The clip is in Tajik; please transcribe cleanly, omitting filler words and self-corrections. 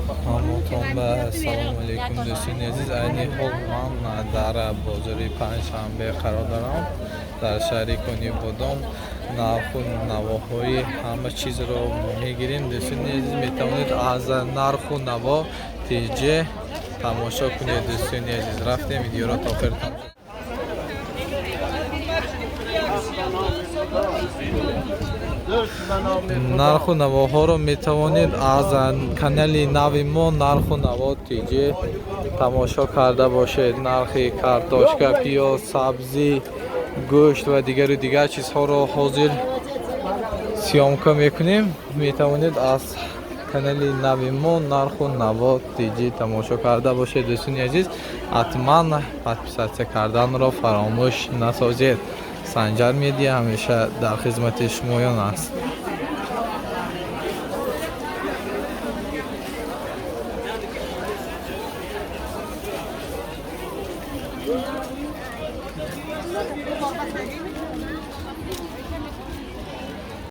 Ҳаматон ба салому алейкум, дӯстони азиз. Айни ҳол ман дар бозори Панҷшанбе қарор дорам дар шаҳри Конибодом. Нарху навоҳои ҳама чизро мегирем, дӯстони азиз. Метавонед аз Нарху Наво ТЖ тамошо кунед, дӯстони азиз. Рафтем, видеоро то охир тамошо. Нарху навоҳоро метавонед аз канали нави мо Нарху Наво ТЖ тамошо карда бошед. Нархи картошка, пиёз, сабзӣ, гӯшт ва дигару дигар чизҳоро ҳозир съёмка мекунем. Метавонед аз канали нави мо Нарху Наво ТЖ тамошо карда бошед, дӯстони азиз. Ҳатман подписаться карданро фаромӯш насозед. Санҷар Медиа ҳамеша дар хизмати шумоён аст.